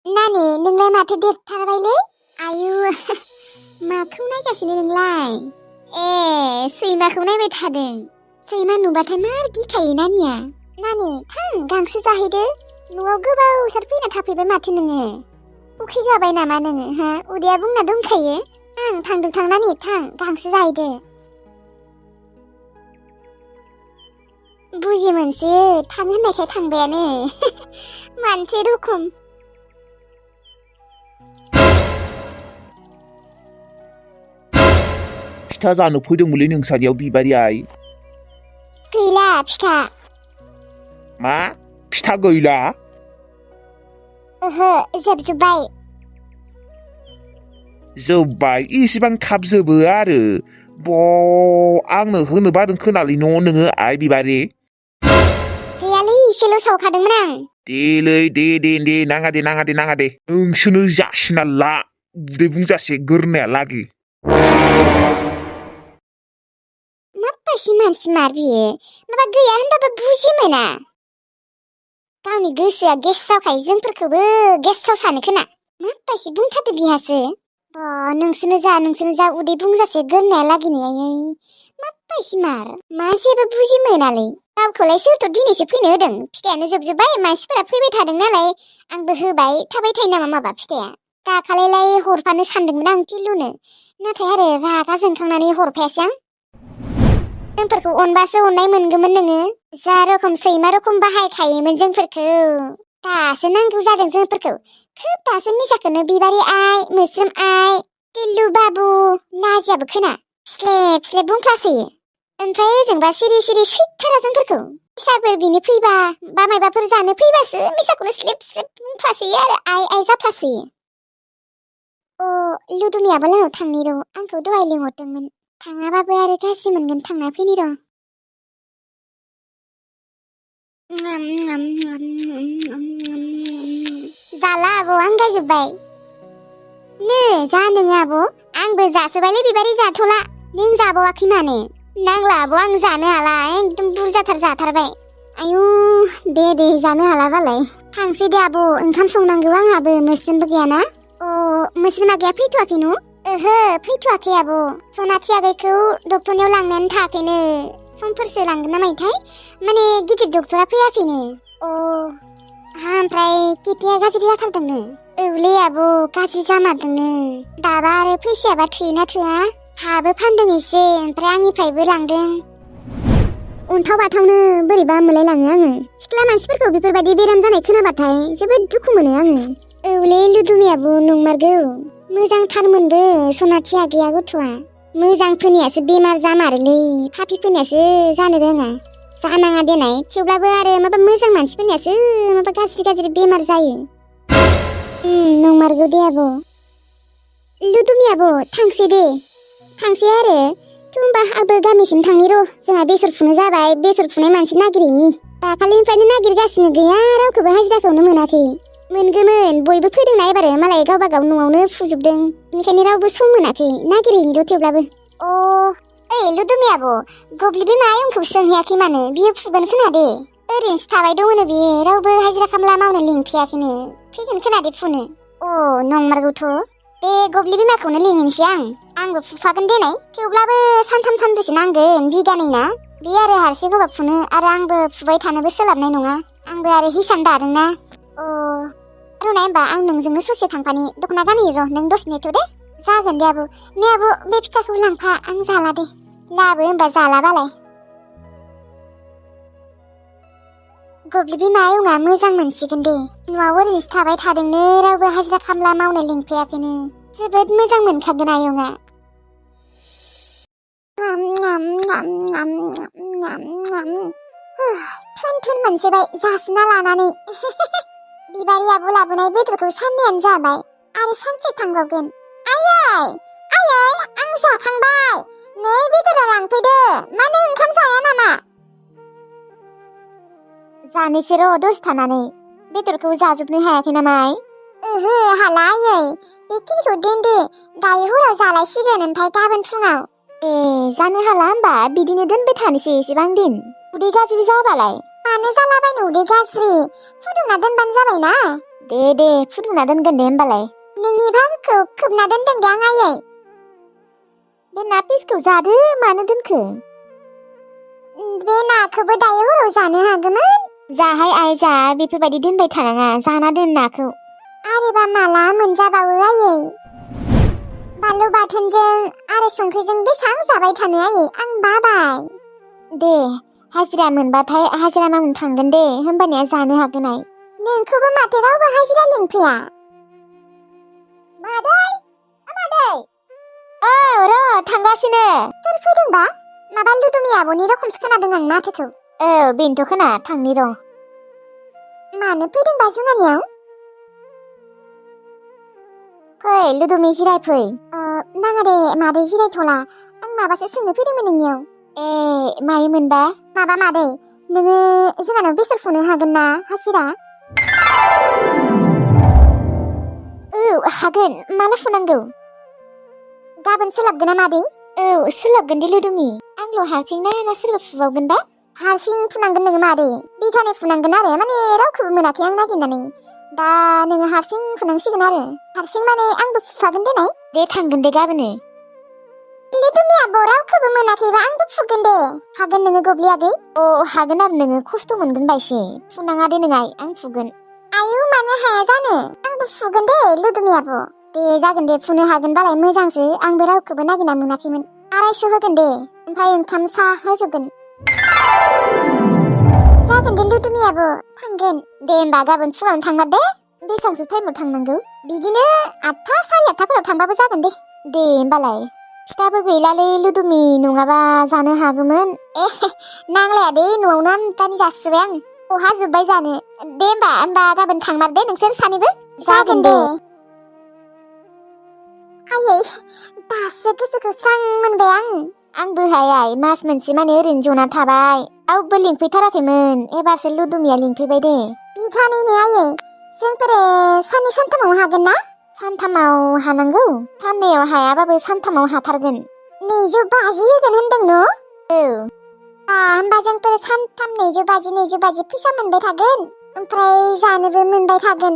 नानि नोंलाय माथो देरथारबायलै आयु माखौ नायगासिनो नोंलाय सैमाखौ नायबाय थादों सैमा नुबाथाय मार गिखायो नानिया नानि थां गांसो जाहैदो न'आव गोबावथार फैना थाफैबाय माथो नोङो उखै गाबाय नामा नोङो हा उदैया बुंना दंखायो थांदों थां नानि थां गांसो जाहैदो बुजि मोनसै थां होननायखाय थांबायानो मानसि रखम फिथा जानो फैदोंमोनलै नोंसानियाव बिबारि आइ गैला फिथा मा फिथा गैला ओहो जोबजोब्बाय जोब्बाय इसिबां थाब जोबो आरो आंनो होनो बादों खोनालै नोङो आइ बिबारि गैयालै एसेल' सावखादोंमोन आं देलै दे नाङा दे नोंसोरनो जासिना ला उदै बुंजासे गोरनाया लागि माबायदि मानसि मार बियो माबा गैया होनबाबो बुजि मोना गावनि गोसोआ गेसावखाय जोंफोरखौबो गेसाव सानो खोना माबायदि बुंथारदो बिहासो नोंसोरनो जा उदै बुंजासे गोरनाया लागिनो आयै माबायदि मार मा जेबो बुजि मोनालै गावखौलाय सोरथ' दिनैसो फैनो होदों फिथायानो जोबजोब्बाय मानसिफोरा फैबाय थादों नालाय आंबो होबाय थाबाय थायो नामा माबा फिथाया दाखालिलाय हरफानो सानदोंमोन आं टिलुनो नाथाय आरो रागा जोंखांनानै हरफायासै आं जोंफोरखौ अनबासो अननाय मोनगौमोन नोङो जा रोखोम सैमा रोखोम बाहायखायोमोन जोंफोरखौ दासो नांगौ जादों जोंफोरखौ खोब दासो मिसाखौनो बिबारि आइ मोस्रोम आइ टिल्लु बाबु लाजियाबो खोना स्लेब बुंफ्लासोयो ओमफ्राय ओजोंबा सिरि सैथारा जोंफोरखौ फिसाफोर बिनो फैबा बा मायबाफोर जानो फैबासो मिसाखौनो स्लेब बुंफ्लासोयो आरो आइ जाफ्लासोयो लुदुमियाबो लानाव थांनि र' आंखौ दहाय लिंहरदोंमोन थाङाबाबो आरो गाज्रि मोनगोन थांना फैनि र' जाला आब' आंगायजोब्बाय नो जा नोङो आब' आंबो जासोबायलै बिबारि जाथ'ला नों जाबावाखै माने नांला आब' आं जानो हाला एकदम बुरजाथार जाथारबाय आयु दे जानो हालाबालाय थांसै दे आब' ओंखाम संनांगौ आंहाबो मोस्रोमबो गैयाना मोस्रोमा गैया फैथ'वाखै न' ओहो फैथ'वाखै आब' सनाथि आगैखौ डक्टरनियाव लांनानै थायाखैनो समफोरसो लांगोन ना मायोथाय माने गिदिर डक्टरा फैयाखैनो ओमफ्राय किडनिया गाज्रि जाथारदोंनो औलै आब' गाज्रि जामारदोंनो दाबा आरो फैसायाबा थोयोना थोआ हाबो फानदों एसे ओमफ्राय आंनिफ्रायबो लांदों अन्थाव बाथावनो बोरैबा मोनलायलाङो आङो सिख्ला मानसिफोरखौ बेफोरबायदि बेराम जानाय खोनाबाथाय जोबोद दुखु मोनो आङो औलै लुदुमियाबो नंमारगौ मोजांथारमोनबो सनाथि आगैया गथ'आ मोजांफोरनियासो बेमार जामारोलै फापिफोरनियासो जानो रोङा जानाङा देनाय थेवब्लाबो आरो माबा मोजां मानसिफोरनियासो माबा गाज्रि बेमार जायो नंमारगौ दे आब' लुदुमि आब' थांसै आरो होमबा आंबो गामिसिम थांनि र' जोंहा बेसर फुनो जाबाय बेसर फुनाय मानसि नागिरैनि दाखालिनिफ्रायनो नागिरगासिनो गैया रावखौबो हाजिराखौनो मोनाखै मोनगौमोन बयबो फैदोंना एबारो मालाय गावबा गाव न'आवनो फुजोबदों बेनिखायनो रावबो सम मोनाखै नागिरैनि र' थेवब्लाबो ओइ लुदुमि आब' गब्लि बिमा आयंखौ सोंहैयाखै मानो बियो फुगोन खोना दे ओरैनोसो थाबाय दङनो बियो रावबो हाजिरा खामला मावनो लिंफैयाखैनो फैगोन खोना दे फुनो नंमारगौथ' बे गब्लि बिमाखौनो लिंहैनोसै आंबो फुफागोन देनाय थेवब्लाबो सानथाम सानब्रैसो नांगोन बिगानै ना बे आरो हारसिं गोबाब फुनो आरो आंबो फुबाय थानोबो सोलाबनाय नङा आंबो आरो हिसान दादोंना रुनाय होमबा आं नोंजोंनो ससे थांफानि दख'ना गानहैयो र' नों दसे नेथ' दे जागोन दे आब' ने आब' बे फिथाखौ लांफा आं जाला दे लाबो होमबा जालाबालाय गब्लि बिमा आयंआ मोजां मोनसिगोन दे न'आव ओरैनोसो थाबाय थादोंनो रावबो हाजिरा खामला मावनो लिंफैयाखैनो जोबोद मोजां मोनखागोन आयंआ थोन मोनसेबाय जासिना लानानै बिबारि आब' लाबोनाय बेदरखौ साननैयानो जाबाय आरो सानसे थांबावगोन आयै आं जाखांबाय नै बेदरा लांफैदो मानो ओंखाम जाया नामा जानोसै र' दसे थानानै बेदरखौ जाजोबनो हायाखै नामा ओहो हाला आयै बेखिनिखौ दोनदो दायो हराव जालायसिगोन ओमफ्राय गाबोन फुङाव जानो हाला होमबा बिदिनो दोनबाय थानोसै एसेबां दिन उदै गाज्रि जाबालाय मानो जालाबायनो उदै गाज्रि फुदुंना दोनबानो जाबायना दे फुदुंना दोनगोन दे होमबालाय। नोंनि भांखौ खोबना दोनदों दे आं आयै। बे ना पिसखौ जादो मानो दोनखो? बे नाखौबो दायो हराव जानो हागौमोन। जाहाय आइ जा बेफोरबायदि दोनबाय थानाङा जाना दोन नाखौ। आरोबा माला मोनजाबावो आयै? बानलु बाथोनजों आरो संख्रिजों बेसां जाबाय थानो आयै आं बाबाय। दे हाजिरा मोनबाथाय हाजिरा मावनो थांगोन दे होमबानिया जानो हागोन आइ। नोंखौबो माथो रावबो हाजिरा लिंफैया। मादै मादै र' थांगासिनो। सोर फैदोंबा? माबा लुदुमि आब'नि रखमसो खोनादों आं माथोखौ। बेनोथ' खोना थांनि र'। मानो फैदोंबा जोंहानियाव? फै लुदुमि जिरायफै। नाङा दे मादै जिरायथ'ला आं माबासो सोंनो फैदोंमोन नोंनियाव। मायोमोनबा? माबा मादै नोङो जोंहानाव बेसर फुनो हागोन ना हाजिरा? हागोन माला फुनांगौ? गाबोन सोलाबगोन ना मादै? सोलाबगोन दे लुदुमि आंल' हारसिं ना सोरबा फुबावगोनबा? हारसिं फुनांगोन नोङो मादै बिघानै फुनांगोन आरो माने रावखौबो मोनाखै आं नागिरनानै दा नोङो हारसिं फुनांसिगोन आरो हारसिं माने आंबो फुफागोन देनाय। दे थांगोन दे गाबोनो। लुदुमि आब' रावखौबो मोनाखैबा आंबो फुगोन दे हागोन नोङो गब्लि आगै? हागोन आरो नोङो खस्थ' मोनगोन बायसे फुनाङा दे नोङो आं फुगोन। आयौ मानो हाया जानो आंबो फुगोन दे लुदुमि आब'। दे जागोन दे फुनो हागोनबालाय मोजांसो आंबो रावखौबो नागिरना मोनाखैमोन। 250 होगोन दे ओमफ्राय ओंखाम साहा होजोबगोन। जागोन दे लुदुमि आब' थांगोन। दे होमबा गाबोन फुङावनो थांना दे। बेसांसो टाइमाव थांनांगौ? बिदिनो 8था 8:30फोराव थांबाबो जागोन दे। दे होमबालाय। फिथाबो गैलालै लुदुमि नङाबा जानो हागौमोन। नांलाया दे न'आवनो आमदानि जासिबाय आं। बहा जोब्बाय जानो। दे होमबा गाबोन थांमार दे नोंसोर सानैबो। जागोन दे। आयै दासो गोसोखौ स्रां मोनबाय आं। आंबोहाय आइ मास मोनसे माने ओरैनो जना थाबाय रावबो लिंफैथाराखैमोन एबारसो लुदुमिया लिंफैबाय दे। बिघानैनो आयै जोंफोरो साननै सानथामाव हागोन ना? सानथामाव हानांगौ साननैयाव हायाबाबो सानथामाव हाथारगोन। 250 होगोन होनदों न'? होमबा जोंफोर सानथाम 250 फैसा मोनबाय थागोन ओमफ्राय जानोबो मोनबाय थागोन।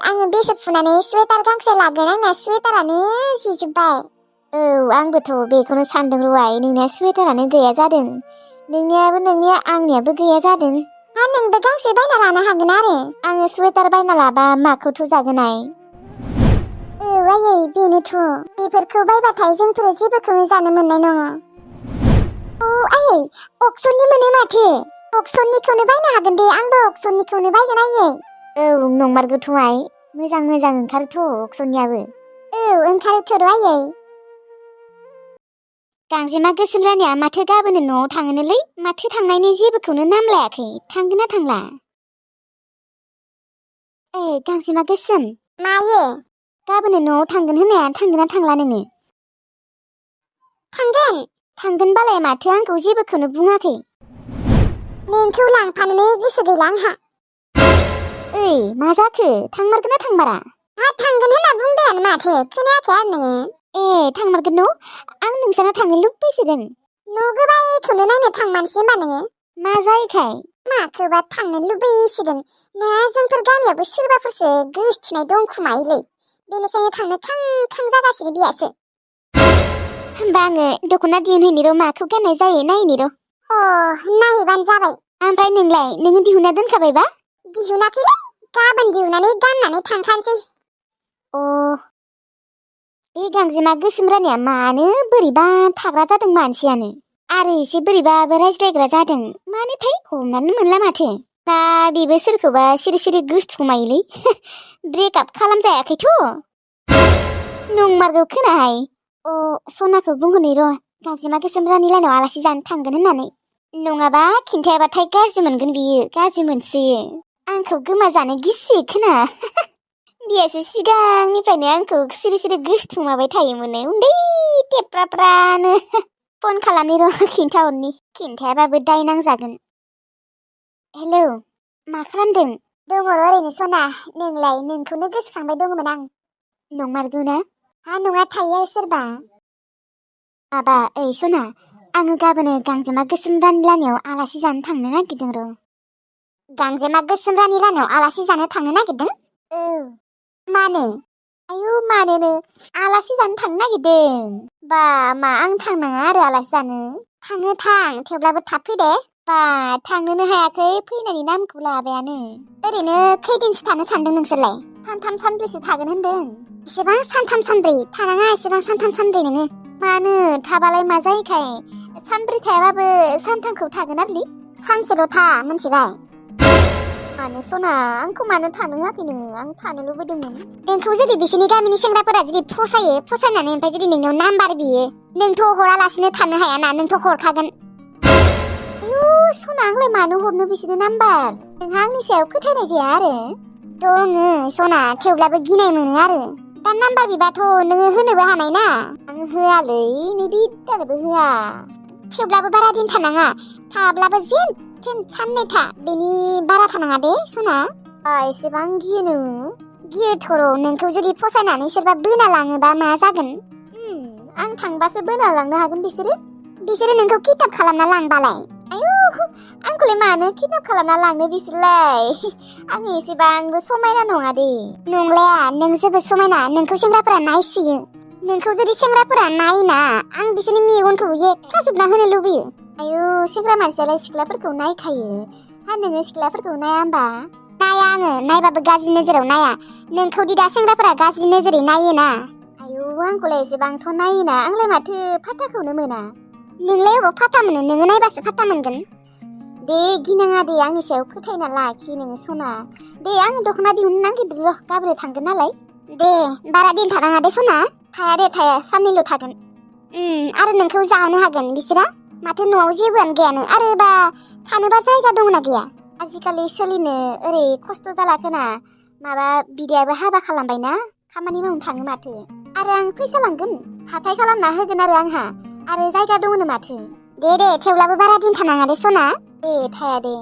आङो बेसर फुनानै स्वेटार गांसे लागोन आंना स्वेटारानो जिजोब्बाय। आंबोथ' बेखौनो सानदों र' आइ नोंनिया स्वेटारानो गैया जादों। नोंनियाबो नोंनिया आंनियाबो गैया जादों। नोंबो गांसे बायना लानो हागोन आरो। आङो स्वेटार बायना लाबा माखौथ' जागोन आइ? आयै बेनोथ' बेफोरखौ बायबाथाय जोंफोर जेबोखौनो जानो मोननाय नङा। आयै अक्सननि मोनो माथो अक्सननिखौनो बायनो हागोन दे आंबो अक्सननिखौनो बायगोन आयै। नंमारगौथ' आइ मोजां ओंखारोथ' अक्सननियाबो। ओंखारोथ' र' आयै। गांजेमा गोसोम रानिया माथो गाबोनो न'आव थाङोनोलै माथो थांनायनि जेबोखौनो नाम लायाखै थांगोन ना थांला? गांजेमा गोसोम मायो? गाबोनो न'आव थांगोन होननाया थांगोन ना थांला नोङो? थांगोनबालाय माथो आंखौ जेबोखौनो बुङाखै। नोंखौ लांफानोनो गोसो गैला आंहा। मा जाखो थांमारगोन ना थांमारा? थांगोन होनना बुंदों माथो खोनायाखै आरो नोङो? थांमारगोन न' आं नोंसानाव थांनो लुबैसोदों। न' गोबायखौनो नायनो थांमारसै होनबा नोङो? मा जायोखाय? माखौबा थांनो लुबैसोदों ना जोंफोर गामियावबो सोरबाफोरसो गोसथोनाय दंखुमायोलै बेनिखायनो थांनो खां जागासिनो बियासो। होमबा आङो दख'ना दिहुनहैनि र' माखौ गाननाय जायो नायनि र'। नायहैबानो जाबाय। ओमफ्राय नोङो दिहुनना दोनखाबायबा? दिहुनाखैलै गाबोन दिहुननानै गाननानै थांखानोसै। बे गांजेमा गोसोम रानिया मानो बोरैबा थाग्रा जादों मानसियानो आरो एसे बोरैबाबो रायज्लायग्रा जादों मानोथाय हमनानै मोनला माथो। दा बेबो सोरखौबा सिरि गोसथोमायोलै ब्रेकआप खालामजायाखैथ'? नंमारगौ खोनाहाय। सनाखौ बुंहरनि र' गांजेमा गोसोम रानि लानाव आलासि जानो थांगोन होननानै। नङाबा खिन्थायाबाथाय गाज्रि मोनगोन बियो गाज्रि मोनसोयो आंखौ गोमाजानो गिसि खोना। बियासो सिगांनिफ्रायनो आंखौ सिरि गोसथोमाबाय थायोमोन उन्दै तेप्राप्रानो। फन खालामनि र' खिन्थायाबाबो दाय नांजागोन। हेलौ मा खालामदों? दङ र' ओरैनो सना नोंलाय? नोंखौनो गोसोखांबाय दङमोन आं। नंमारगौ ना? नङा थायो आरो सोरबा। माबा सना आङो गाबोनो गांजेमा गोसोम रानि लानायाव आलासि जानो थांनो नागिरदों र'। गांजेमा गोसोम रानि लानायाव आलासि जानो थांनो नागिरदों? औ मानो आयु मानोनो आलासि जानो थांनो नागिरदों बा मा आं थांनाङा आरो आलासि जानो थाङो थां थेवब्लाबो थाब फै दे बा थांनोनो हायाखै फैनायनि नामखौ लाबायानो ओरैनो खैदिनसो थानो सानदों नोंसोरलाय सानथाम सानब्रैसो थागोन होनदों एसेबां सानथाम सानब्रै थानाङा एसेबां सानथाम सानब्रै नोङो मानो थाबालाय मा जायोखाय सानब्रै थायाबाबो सानथामखौ थागोन आरोलै सानसेल' था मोनथिबाय मानो सना आंखौ मानो थानो होआखै नोङो आं थानो लुबैदोंमोन नोंखौ जुदि बिसोरनि गामिनि सेंग्राफोरा जुदि फसायनानै ओमफ्राय जुदि नोंनियाव नाम्बार बियो नोंथ' हरालासिनो थानो हायाना नोंथ' हरखागोन आयु सना आंलाय मानो हरनो बिसोरनो नाम्बार नोंहा आंनि सायाव फोथायनाय गैया आरो दङ सना थेवब्लाबो गिनाय मोनो आरो दा नाम्बार बिबाथ' नोङो होनोबो हानाय ना आं होआलै नै बिद्दानोबो होआ थेवब्लाबो बारा दिन थानाङा थाब्लाबो जेन साननै था बेनि बारा थानाङा दे सना एसेबां गियो नोङो गियोथ'र' नोंखौ जुदि फसायनानै सोरबा बोना लाङोबा मा जागोन आं थांबासो बोना लांनो हागोन बिसोरो नोंखौ किडनाप खालामना लांबालाय आयु आंखौलाय मानो किडनाप खालामना लांनो बिसोरलाय आं एसेबांबो समायना नङा दे नंलाया नों जोबोद समायना नोंखौ सेंग्राफोरा नायसोयो नोंखौ जुदि सेंग्राफोरा नायना आं बिसोरनि मेगनखौ एख्खाजोबना होनो लुबैयो आयु सेंग्रा मानसियालाय सिख्लाफोरखौ नायखायो हा नोङो सिख्लाफोरखौ नाया होमबा नाया आङो नायबाबो गाज्रि नोजोराव नाया नोंखौ दि दा सेंग्राफोरा गाज्रि नोजोरै नायोना आयु आंखौलाय एसेबांथ' नायोना आंलाय माथो फात्ताखौनो मोना नोंलाय अबाव फात्ता मोनो नोङो नायबासो फात्ता मोनगोन दे गिनाङा दे आंनि सायाव फोथायना लाखि नोङो सना दे आङो दख'ना दिहुननो नागिरदों र' गाबोन थांगोन नालाय दे बारा दिन थानाङा दे सना थाया दे थाया साननैल' थागोन आरो नोंखौ जाहोनो हागोन बिसोरा माथो न'आव जेबोआनो गैयानो आरो बा थानोबा जायगा दंना गैया आजिखालि सोलिनो ओरै खस्थ' जाला खोना माबा बिदायाबो हाबा खालामबायना खामानि मावनो थाङो माथो आरो आं फैसा लांगोन हाथाय खालामना होगोन आरो जायगा दङनो माथो दे थेवब्लाबो बारा दिन थानाङा दे सना दे थाया दे